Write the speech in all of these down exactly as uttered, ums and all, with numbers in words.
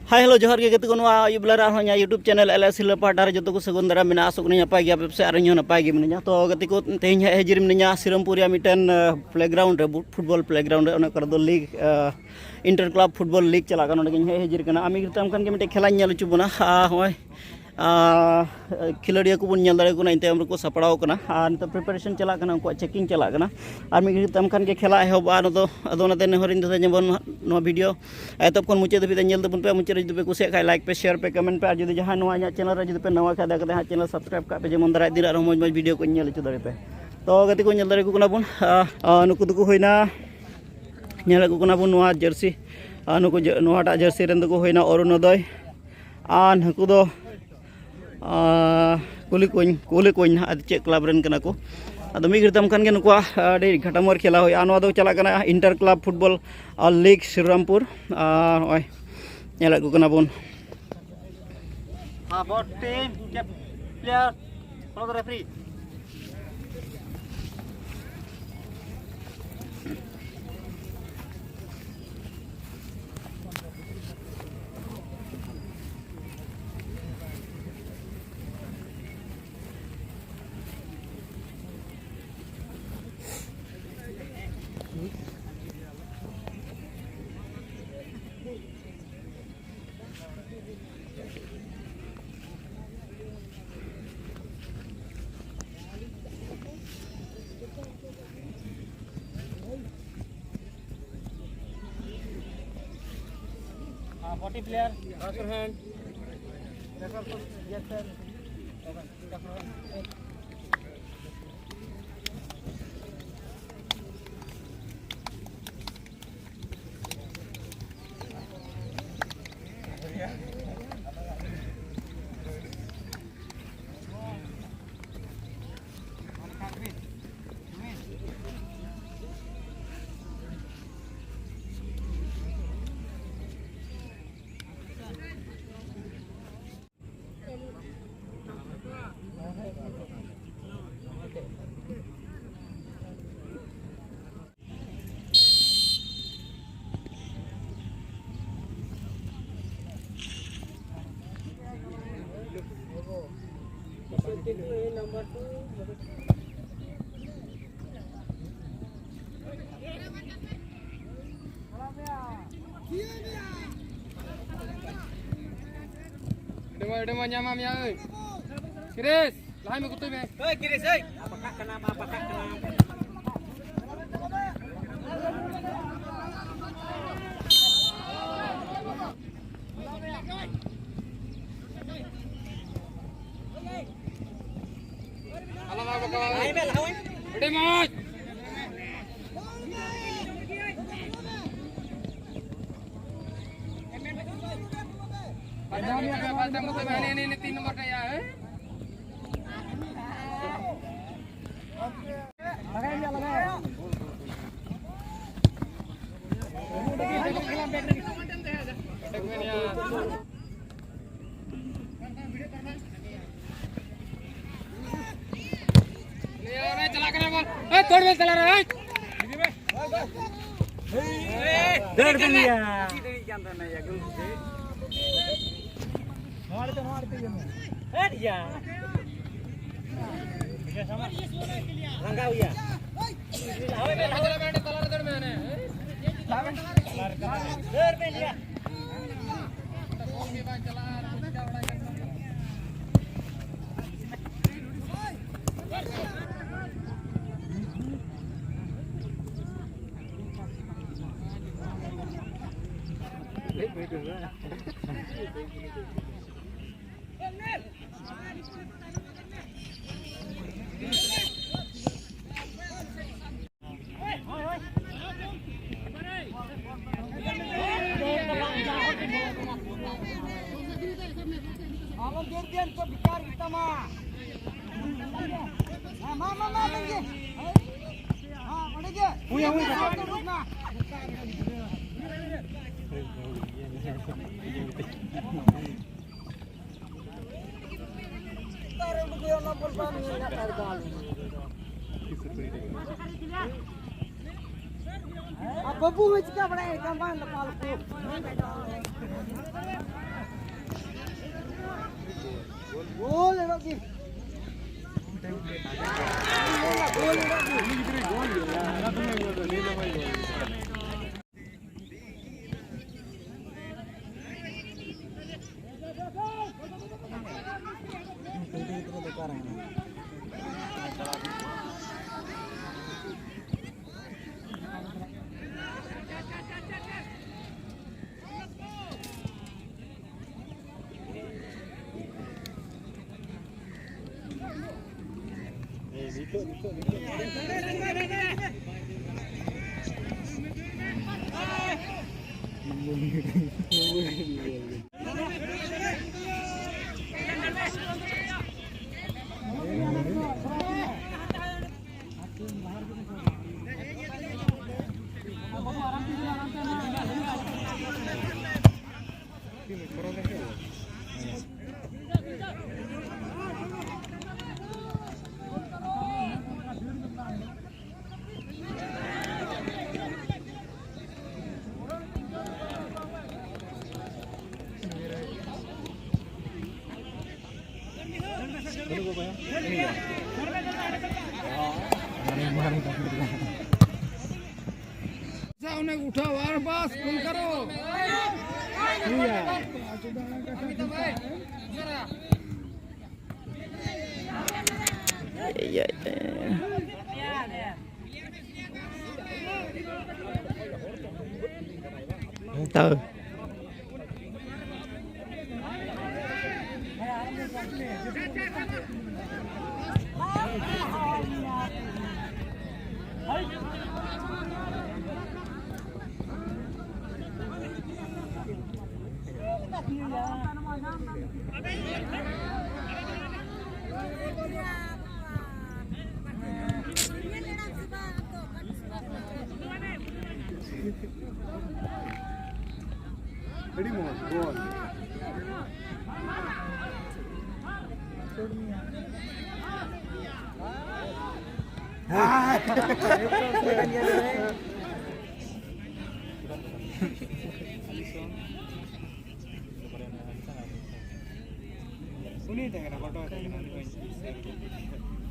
ᱦᱟᱭ, hello, ᱡᱚᱦᱟᱨ ᱜᱮ ᱜᱟᱛᱮ ᱠᱚ᱾ ᱱᱚᱣᱟ ᱟᱹᱭᱩᱵ ᱵᱮᱞᱟ ᱨᱮ ᱟᱨᱦᱚᱸ ᱤᱧᱟᱹᱜ YouTube ᱪᱮᱱᱮᱞ ᱮᱞ ᱮᱥ ᱦᱤᱞᱟᱹ ᱯᱟᱦᱴᱟ ᱨᱮ ᱡᱚᱛᱚ ᱠᱚ ᱥᱟᱹᱜᱩᱱ ᱫᱟᱨᱟᱢ ᱢᱮᱱᱟᱜᱼᱟ᱾ ᱟᱥᱚᱜ ᱠᱟᱹᱱᱟᱹᱧ ᱱᱟᱯᱟᱭ ᱜᱮᱭᱟ ᱯᱮ ᱥᱮ, ᱟᱨ ᱤᱧ ᱦᱚᱸ ᱱᱟᱯᱟᱭ ᱜᱮ ᱢᱤᱱᱟᱹᱧᱟ᱾ ᱛᱚ ᱜᱟᱛᱮ ᱠᱚ, ᱛᱮᱦᱮᱧ ᱦᱮᱡ ᱦᱟᱹᱡᱤᱨ ᱢᱤᱱᱟᱹᱧᱟ ᱥᱤᱨᱟᱹᱢᱯᱩᱨ ᱨᱮᱭᱟᱜ ᱢᱤᱫᱴᱮᱱ, ᱟᱸ, playground ᱨᱮ, ᱵᱩᱴ ᱯᱷᱩᱴᱵᱚᱞ playground ᱨᱮ, ᱚᱱᱟ ᱠᱚᱨᱮ ᱫᱚ league, ᱟᱸ, inter club football league ᱪᱟᱞᱟᱜ ᱠᱟᱱᱟ᱾ ᱚᱸᱰᱮ ᱜᱮ ᱤᱧ ᱦᱮᱡ ᱦᱟᱹᱡᱤᱨ ᱠᱟᱱᱟ᱾ ᱟᱨ ᱢᱤᱫ ᱜᱷᱟᱹᱲᱤᱡ ᱛᱟᱭᱚᱢ ᱠᱷᱟᱱ ᱜᱮ ᱢᱤᱫᱴᱮᱱ ᱠᱷᱮᱞᱟᱧ ᱧᱮᱞ ᱦᱚᱪᱚ ᱵᱚᱱᱟ᱾ ᱟᱨ ᱦᱚᱸᱜᱼᱚᱭ ᱟᱨ ᱠᱷᱮᱞᱳᱰᱤᱭᱟᱹ ᱠᱚᱵᱚᱱ ᱧᱮᱞ ᱫᱟᱲᱮᱭᱟᱠᱚ ᱠᱟᱱᱟ, ᱤᱱᱟᱹ ᱛᱟᱭᱚᱢ ᱨᱮᱠᱚ ᱥᱟᱯᱲᱟᱣ ᱠᱟᱱᱟ᱾ ᱟᱨ ᱱᱤᱛᱚᱜ preparation ᱪᱟᱞᱟᱜ ᱠᱟᱱᱟ, ᱩᱱᱠᱩᱣᱟᱜ checking ᱪᱟᱞᱟᱜ ᱠᱟᱱᱟ᱾ ᱟᱨ ᱢᱤᱫ ᱜᱷᱟᱹᱲᱤᱡ ᱛᱟᱭᱚᱢ ᱠᱷᱟᱱ ᱜᱮ ᱠᱷᱮᱞᱟ ᱮᱦᱚᱵᱚᱜᱼᱟ᱾ ᱱᱚᱣᱟ ᱫᱚ, ᱟᱫᱚ ᱚᱱᱟᱛᱮ ᱱᱮᱦᱚᱨᱤᱧ ᱫᱚᱦᱚᱭᱟ, ᱡᱮᱢᱚᱱ ᱱᱚᱣᱟ video ᱮᱛᱚᱦᱚᱵ ᱠᱷᱚᱱ ᱢᱩᱪᱟᱹᱫ ᱫᱷᱟᱹᱵᱤᱡ ᱛᱮ ᱧᱮᱞ ᱛᱟᱵᱚᱱ ᱯᱮ᱾ ᱢᱩᱪᱟᱹᱫ ᱨᱮ ᱡᱩᱫᱤ ᱯᱮ ᱠᱩᱥᱤᱭᱟᱜ ᱠᱷᱟᱱ, like ᱯᱮ, share ᱯᱮ, comment ᱯᱮ᱾ ᱟᱨ ᱡᱩᱫᱤ ᱡᱟᱦᱟᱸᱭ ᱱᱚᱣᱟ ᱤᱧᱟᱹᱜ channel ᱨᱮ ᱡᱩᱫᱤ ᱯᱮ ᱱᱟᱣᱟ ᱠᱷᱟᱱ, ᱫᱟᱭᱟ ᱠᱟᱛᱮ ᱦᱟᱸᱜ channel subscribe ᱠᱟᱜ ᱯᱮ, ᱡᱮᱢᱚᱱ ᱫᱟᱨᱟᱭ ᱫᱤᱱ ᱨᱮ ᱟᱨᱦᱚᱸ ᱢᱚᱡᱽ ᱢᱚᱡᱽ video ᱠᱚᱧ ᱧᱮᱞ ᱦᱚᱪᱚ ᱫᱟᱲᱮ ᱯᱮ᱾ ᱛᱚ ᱜᱟᱛᱮ ᱠᱚ, ᱧᱮᱞ ᱫᱟᱲᱮ ᱠᱚ ᱠᱟᱱᱟ ᱵᱚᱱ, ᱟᱨ, ᱟᱨ ᱱᱩᱠᱩ ᱫᱚᱠᱚ ᱦᱩᱭᱱᱟ, ᱧᱮᱞᱮᱫ ᱠᱚ ᱠᱟᱱᱟ ᱵᱚᱱ ᱱᱚᱣᱟ jersey, ᱟᱨ ᱱᱩᱠᱩ ᱡᱮ-, ᱱᱚᱣᱟᱴᱟᱜ jersey ᱨᱮᱱ ᱫᱚᱠᱚ ᱦᱩᱭᱱᱟ ᱚᱨᱩᱱᱳᱫᱚᱭ᱾ ᱟᱨ ᱱᱩᱠᱩ ᱫᱚ, ᱟᱨ, ᱠᱩᱞᱤ ᱠᱚᱧ, ᱠᱩᱞᱤ ᱠᱚᱧ ᱱᱟᱦᱟᱜ ᱪᱮᱫ club ᱨᱮᱱ ᱠᱟᱱᱟ ᱠᱚ᱾ ᱟᱫᱚ ᱢᱤᱫ ᱜᱷᱟᱹᱲᱤᱡ ᱛᱟᱭᱚᱢ ᱠᱷᱟᱱ ᱜᱮ ᱱᱩᱠᱩᱣᱟᱜ ᱟᱹᱰᱤ ᱜᱷᱟᱴᱟᱢᱟᱨ ᱠᱷᱮᱞᱟ ᱦᱩᱭᱩᱜᱼᱟ᱾ ᱱᱚᱣᱟ ᱫᱚ ᱪᱟᱞᱟᱜ ᱠᱟᱱᱟ inter club football, ᱟᱨ, league ᱥᱨᱤᱨᱟᱢᱯᱩᱨ᱾ ᱟᱨ ᱱᱚᱜᱼᱚᱭ ᱧᱮᱞᱮᱫ ᱠᱚ ᱠᱟᱱᱟ ᱵᱚᱱ᱾ ᱦᱮᱸ, both team, player, follow the referee. Forty player. Raise your hand. Yes, sir. ᱟᱹᱰᱤ ᱢᱚᱡᱽ, ᱟᱹᱰᱤ ᱢᱚᱡᱽ, ᱧᱟᱢᱟᱢ ᱭᱟ, ᱳᱭ᱾ ᱠᱤᱨᱤᱥ, ᱞᱟᱦᱟᱭ ᱢᱮ, ᱜᱩᱛᱩᱭ ᱢᱮ᱾ ᱳᱭ, ᱠᱤᱨᱤᱥ, ᱳᱭ᱾ ᱟᱯᱟᱠᱟᱜ ᱠᱟᱱᱟ, ᱟᱯᱟᱠᱟᱜ ᱠᱟᱱᱟ᱾ ᱟᱞᱟᱫᱟ ᱵᱟᱠᱷᱟᱡ᱾ ᱟᱹᱰᱤ ᱢᱚᱡᱽ᱾ ᱯᱟᱸᱪ ᱱᱚᱢᱵᱚᱨ ᱨᱮ, ᱯᱟᱸᱪ ᱱᱚᱢᱵᱚᱨ ᱨᱮ, ᱦᱟᱱᱮ, ᱦᱟᱱᱮ, ᱦᱟᱱᱮ ᱛᱤᱱ ᱱᱚᱢᱵᱚᱨ ᱨᱮ ᱭᱟ, ᱦᱮᱸ? ᱪᱟᱞᱟᱜ ᱠᱟᱱᱟ ᱵᱚᱞ᱾ ᱮ, ᱫᱟᱹᱲ ᱵᱮᱱ ᱪᱟᱞᱟᱜ ᱨᱮ, ᱮᱭ᱾ ᱫᱟᱹᱲ ᱵᱮᱱ ᱭᱟ᱾ ᱱᱚᱣᱟ ᱨᱮ ᱫᱚ, ᱱᱚᱣᱟ ᱨᱮ ᱫᱚ ᱤᱭᱟᱹ ᱢᱮ᱾ ᱦᱮᱴ ᱭᱟ᱾ ᱨᱟᱸᱜᱟᱣ ᱭᱟ᱾ ᱫᱟᱹᱲ ᱵᱮᱱ ᱭᱟ᱾ ᱟᱞᱚᱢ ᱫᱟᱹᱲ ᱜᱮᱭᱟ, ᱱᱤᱛᱚᱜ ᱵᱮᱠᱟᱨ ᱜᱮᱛᱟᱢᱟ᱾ ᱦᱮᱸ, ᱢᱟ, ᱢᱟ, ᱢᱟ, ᱚᱸᱰᱮ ᱜᱮ᱾ ᱦᱮᱸ, ᱚᱸᱰᱮ ᱜᱮ᱾ ᱦᱩᱭ, ᱦᱩᱭ, ᱦᱩᱭ᱾ ᱚᱸᱰᱮ ᱜᱮ᱾ ᱟᱨ ᱵᱟᱹᱵᱩ ᱦᱚᱸᱭ ᱪᱤᱠᱟ ᱵᱟᱲᱟᱭᱮᱫ ᱠᱟᱱ ᱵᱟᱝ ᱫᱚ ᱯᱟᱞ ᱠᱚ᱾ ᱜᱳᱞ ᱮᱱᱚᱜ ᱜᱮ᱾ ᱩᱱᱤ ᱩᱴᱷᱟᱣ ᱟᱨ ᱵᱟᱥ ᱜᱳᱞ ᱠᱟᱨᱚ᱾ ᱛᱟᱹᱣ᱾ ᱟᱹᱰᱤ ᱢᱚᱡᱽ ᱜᱳᱞ᱾ ᱩᱱᱤ ᱛᱟᱦᱮᱸ ᱠᱟᱱᱟ, ᱯᱷᱳᱴᱳ ᱛᱟᱦᱮᱸ ᱠᱟᱱᱟ, ᱩᱱᱤ ᱵᱟᱹᱧ ᱫᱤᱥᱟᱹᱭᱮᱫᱟ᱾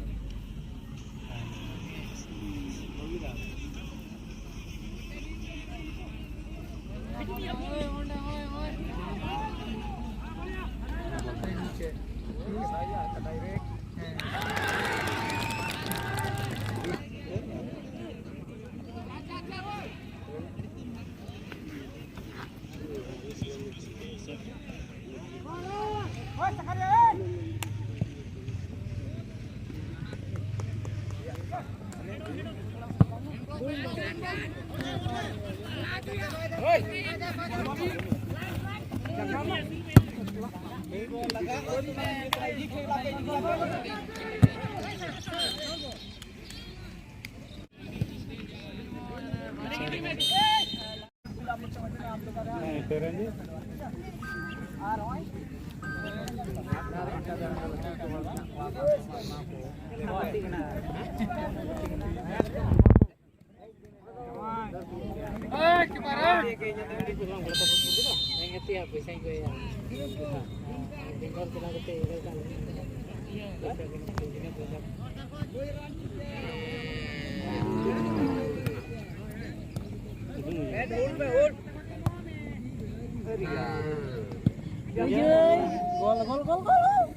ᱜᱳᱞ, ᱜᱳᱞ, ᱜᱳᱞ, ᱜᱳᱞ᱾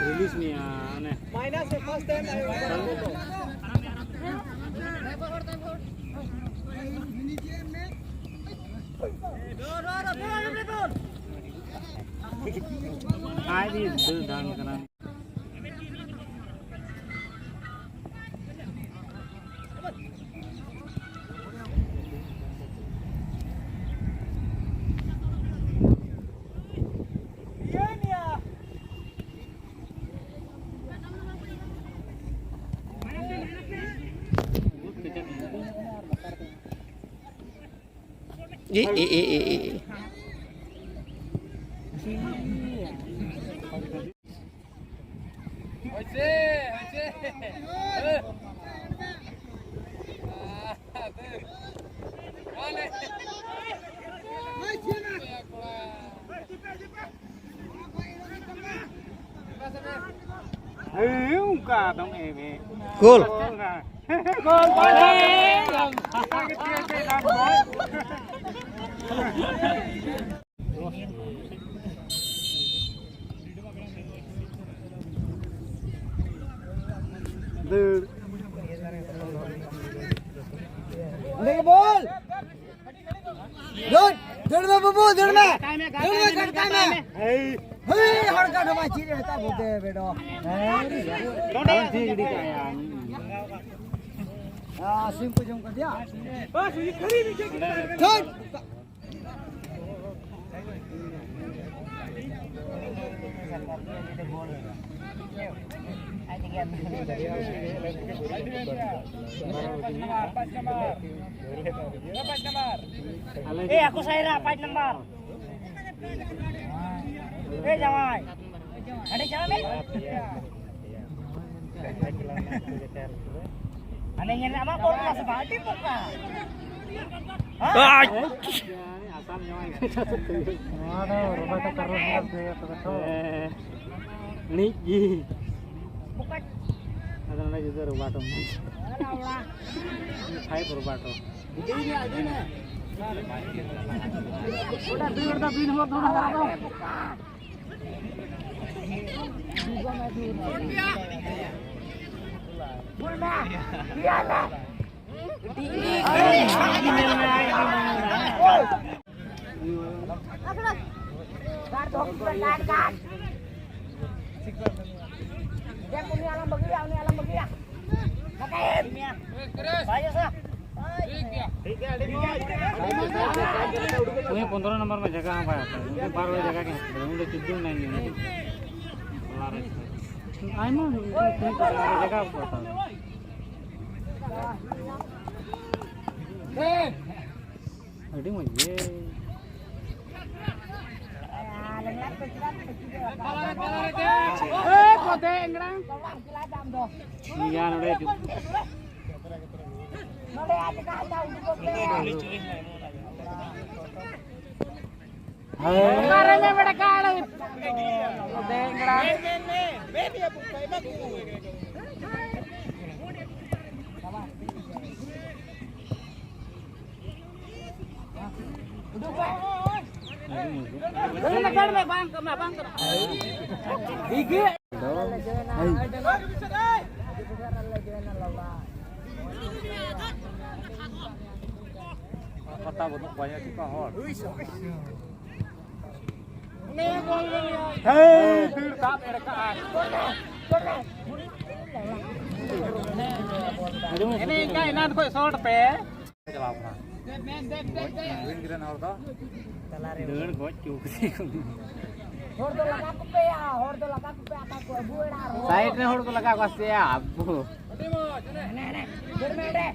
Release me, uh, ane. Minus the first time I was. ᱟᱡ ᱜᱮ ᱫᱟᱹᱲ ᱫᱟᱲᱟᱱ ᱠᱟᱱᱟ᱾ ᱮ, ᱮ, ᱮ, ᱮ, ᱮ᱾ ᱦᱮᱸ, ᱚᱱᱠᱟ ᱫᱚᱢ ᱮᱢᱮ᱾ ᱜᱳᱞ᱾ ᱜᱳᱞ, ᱜᱳᱞ᱾ ᱚᱸᱰᱮ ᱜᱮ ᱵᱚᱞ᱾ ᱫᱟᱹᱲ, ᱫᱟᱹᱲ ᱢᱮ ᱵᱟᱹᱵᱩ, ᱫᱟᱹᱲ ᱢᱮ᱾ ᱫᱟᱹᱲ ᱢᱮ, ᱫᱟᱹᱲ ᱢᱮ᱾ ᱦᱮᱭ, ᱦᱚᱲ ᱠᱟᱴ ᱦᱚᱸ ᱵᱟᱭ ᱪᱮᱫ ᱮ ᱦᱟᱛᱟᱣ ᱵᱚᱞᱛᱮ ᱵᱮᱰᱚ᱾ ᱦᱮᱸ, ᱥᱤᱢ ᱠᱚ ᱡᱚᱢ ᱠᱟᱫᱮᱭᱟ᱾ ᱫᱟᱹᱲ᱾ ᱮ, ᱟᱠᱚ ᱥᱟᱭᱨᱟ, ᱯᱟᱸᱪ ᱱᱟᱢᱵᱟᱨ᱾ ᱮ, ᱡᱟᱶᱟᱭ, ᱦᱟᱸᱰᱮ ᱪᱟᱞᱟᱜ ᱢᱮ᱾ ᱦᱟᱱᱮ ᱧᱮᱞ ᱢᱮ, ᱟᱢᱟᱜ ᱵᱚᱞ ᱠᱟᱱᱟ ᱥᱮ ᱵᱟᱝ? ᱟᱹᱰᱤ ᱯᱚᱠᱟ᱾ ᱱᱚᱣᱟ ᱫᱚ ᱨᱚᱵᱟᱴᱳ ᱠᱟᱨᱞᱳᱥ ᱢᱮᱱᱟᱜ ᱛᱟᱭᱟ ᱛᱚᱵᱮ ᱛᱚ᱾ ᱦᱮᱸ, ᱮᱱᱮᱡ ᱜᱮ᱾ ᱟᱫᱚ ᱱᱚᱰᱮ ᱡᱩᱫᱟᱹ ᱨᱚᱵᱟᱴᱳ ᱢᱮᱱᱟᱜ ᱛᱟᱭᱟ᱾ ᱯᱷᱟᱭᱤᱵᱷ ᱨᱚᱵᱟᱴᱳ᱾ ᱩᱱᱤ ᱯᱚᱱᱫᱽᱨᱚ ᱱᱚᱢᱵᱚᱨ ᱢᱟ ᱡᱟᱭᱜᱟ ᱦᱚᱸ ᱵᱟᱭ ᱦᱟᱛᱟᱣᱟ, ᱩᱱᱤ ᱵᱟᱨ ᱦᱚᱲ ᱡᱟᱭᱜᱟ ᱜᱮ ᱦᱟᱛᱟᱣᱟ, ᱩᱱᱤ ᱫᱚ ᱪᱳᱫᱽᱫᱳ ᱢᱮᱱᱟᱭ ᱜᱮᱭᱟ᱾ ᱟᱭᱢᱟ ᱡᱟᱭᱜᱟ ᱵᱟᱠᱚ ᱦᱟᱛᱟᱣᱟ᱾ ᱟᱹᱰᱤ ᱢᱚᱡᱽ ᱜᱮ᱾ ᱱᱤᱭᱟ ᱱᱚᱰᱮ ᱦᱤᱡᱩᱜ᱾ ᱦᱮᱸ᱾ ᱚᱠᱟᱨᱮ ᱢᱮ ᱵᱮᱲᱟ ᱠᱟᱲ? ᱢᱮ, ᱢᱮ, ᱢᱮ, ᱢᱮ, ᱢᱮ, ᱢᱮ, ᱢᱮ᱾ ᱟᱹᱰᱤ ᱢᱚᱡᱽ ᱜᱮ᱾ ᱴᱷᱤᱠ ᱜᱮ᱾ ᱦᱮᱞᱳ᱾ ᱦᱮᱸ᱾ ᱯᱟᱛᱟ ᱵᱟᱹᱱᱩᱜ ᱠᱚᱣᱟ, ᱧᱮᱞ ᱠᱚᱣᱟ ᱦᱚᱲ᱾ ᱦᱮᱭ, ᱫᱟᱹᱲ ᱫᱟᱜ ᱮᱲᱮ ᱠᱟᱜᱼᱟ᱾ ᱮᱱᱮ ᱤᱱᱠᱟ ᱮᱱᱟᱱ ᱠᱷᱚᱡ ᱥᱚᱴ ᱯᱮ᱾ ᱪᱟᱞᱟᱣ ᱠᱟᱱᱟ᱾ ᱨᱮᱱ ᱦᱚᱲ ᱫᱚ ᱫᱟᱹᱲ ᱜᱚᱡ ᱪᱩ ᱠᱟᱛᱮ ᱠᱚ ᱦᱚᱲ ᱫᱚ ᱞᱟᱜᱟ ᱠᱚᱯᱮᱭᱟ, ᱦᱚᱲ ᱫᱚ ᱞᱟᱜᱟ ᱠᱚᱯᱮ, ᱟᱠᱟ ᱠᱚ ᱟᱹᱜᱩ ᱮᱲᱟ ᱨᱚᱲ᱾ ᱥᱟᱭᱤᱰ ᱨᱮ ᱦᱚᱲ ᱠᱚ ᱞᱟᱜᱟ ᱠᱚᱣᱟ ᱥᱮ ᱟᱵᱚ? ᱦᱟᱱᱮ, ᱦᱟᱱᱮ, ᱫᱟᱹᱲ ᱢᱮ ᱚᱸᱰᱮ᱾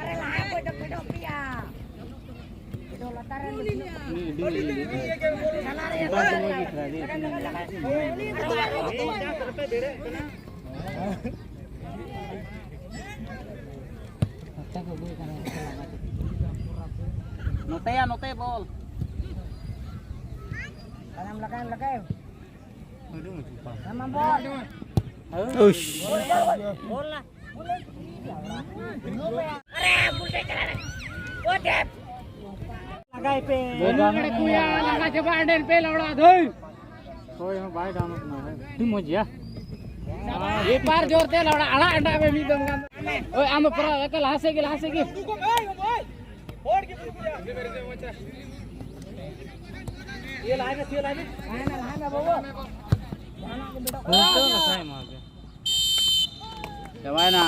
ᱟᱨᱮ ᱞᱟᱦᱟ ᱠᱚ ᱫᱚ ᱯᱷᱮᱰᱚᱜ ᱯᱮᱭᱟ᱾ ᱯᱷᱮᱰᱚᱜ ᱞᱟᱛᱟᱨ ᱨᱮ ᱫᱚ ᱛᱤᱱᱟᱹᱜ ᱠᱚ ᱪᱟᱞᱟᱣ ᱨᱮ ᱚᱱᱠᱟ ᱫᱚ ᱢᱚᱡᱽ ᱜᱮ ᱠᱷᱮᱞᱟ ᱫᱮ᱾ ᱱᱚᱛᱮᱭᱟ, ᱱᱚᱛᱮ ᱵᱚᱞ᱾ ᱞᱟᱜᱟᱭᱟᱢ, ᱞᱟᱜᱟᱭᱟᱢ, ᱞᱟᱜᱟᱭᱟᱢ᱾ ᱩᱥ᱾ ᱞᱟᱜᱟᱭ ᱯᱮ᱾ ᱞᱟᱜᱟ ᱪᱟᱵᱟ ᱮᱸᱰᱮᱱ ᱯᱮ ᱞᱟᱣᱲᱟ ᱫᱷᱟᱹᱭ᱾ ᱦᱳᱭ, ᱦᱚᱸ ᱵᱟᱭ ᱰᱟᱣᱩᱱᱞᱳᱰ ᱠᱟᱱᱟ, ᱦᱳᱭ᱾ ᱟᱹᱰᱤ ᱢᱚᱡᱽ ᱭᱟ᱾ ᱮ ᱯᱟᱨ ᱡᱳᱨ ᱛᱮ ᱞᱟᱣᱲᱟ, ᱟᱲᱟᱜ ᱮᱸᱰᱟ ᱢᱮ ᱢᱤᱫ ᱫᱚᱢ ᱜᱟᱱ᱾ ᱳᱭ, ᱟᱢ ᱫᱚ ᱯᱩᱨᱟᱹ ᱮᱠᱟᱞ ᱞᱟᱦᱟ ᱥᱮᱫ ᱜᱮ, ᱞᱟᱦᱟ ᱥᱮᱫ ᱜᱮ᱾ ᱤᱭᱟᱹ ᱞᱟᱦᱟᱭ ᱢᱮ, ᱤᱭᱟᱹ ᱞᱟᱦᱟᱭ ᱢᱮ᱾ ᱦᱳᱭ, ᱛᱚ, ᱞᱟᱦᱟᱭ ᱢᱟ ᱜᱮ᱾ ᱪᱟᱵᱟᱭᱮᱱᱟ᱾